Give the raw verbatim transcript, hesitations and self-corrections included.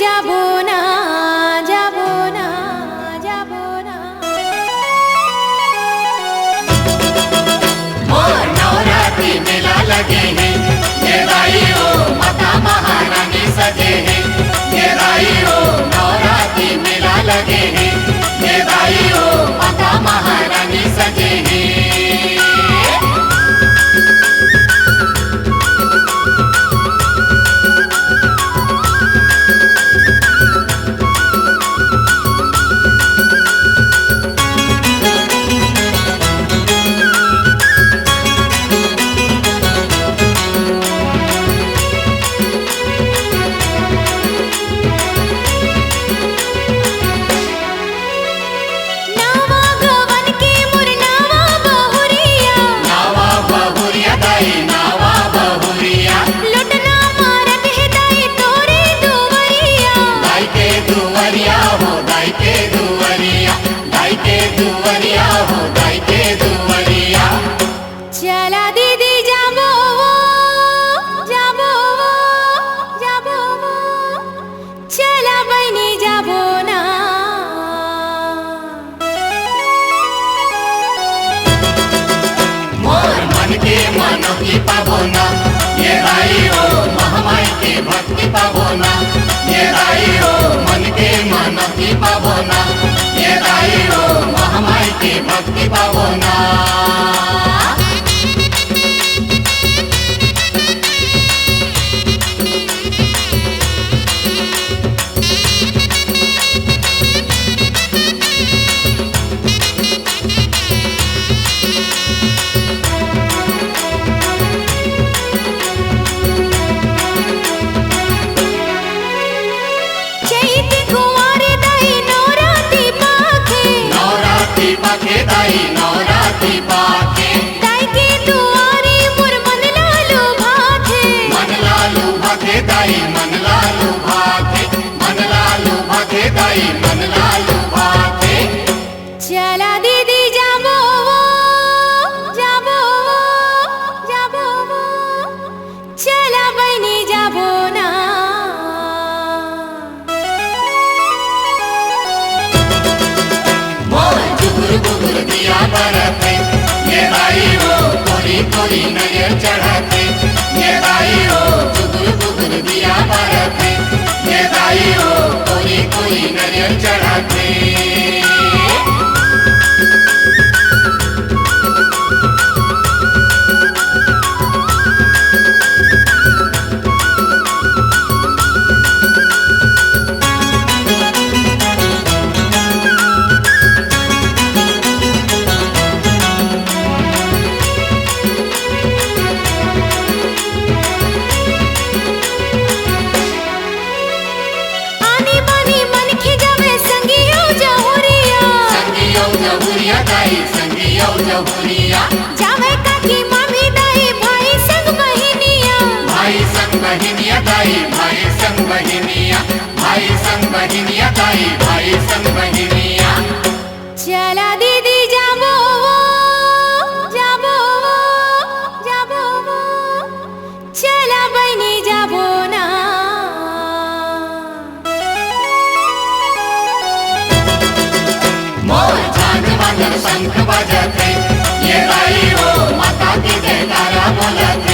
जाबो ना, जाबो ना, जाबो ना। मोर नवरात्रि मेला लगे हे, ये दाई ओ माता महारानी सजे हे। ये दाई ओ नवरात्रि मेला लगे हे, ये दाई ओ माता महारानी सजे हे। नवा गवन के मोर नवा बहुरिया। नवा बहुरिया दाई, नवा बहुरिया। लोटना मारत हे दाई तोरे दुवरिया। दाई के दुवरिया हो, दाई के दुवरिया, दाई के दुवरिया हो, दाई के दुवरिया। चला दीदी जाबो, जाबो, जाबो। चला बहिनी जाबो ना। मोर मन के मनौती पाबो ना, ये दाई ओ महामाई के भक्ति पाबो ना। ये दाई ओ मन के मनौती पाबो ना, ये दाई ओ महामाई के भक्ति पाबो ना। चैत कुंवार दाई नवरात्रि पाखे। नवरात्रि पाखे दाई, नवरात्रि पाखे। दाई के दुआरी मोर मन लालू भाखे। मन लालू भाखे दाई, मन लालू भाखे। मन लालू भाखे दाई, मन लालू भाखे। चला दीदी जाबो, जाबो, जाबो। चला बहिनी जाबो ना। मोर जुगुर गुगुर दिया बरत हे, ये दाई ओ कोरी कोरी नरियर चढ़त हे। ये दाई ओ जुगुर गुगुर दिया बरत हे, ये दाई ओ कोरी कोरी नरियर चढ़त हे। आनी बानी मन खिजावे संगी अउ जहुरिया। संगी अउ जहुरिया दाई, संगी अउ जहुरिया। जावे काकी मामी दाई, भाई संग बहिनिया। भाई संग बहिनिया दाई, भाई संग बहिनिया। भाई संग बहिनिया दाई, भाई संग बहिनिया। चला दीदी जाबो, जाबो, जाबो। चला बहिनी जाबो ना। मोर झांझ मांदर शंख बजत हे, ये दाई ओ माता के जयकारा बोलत हे।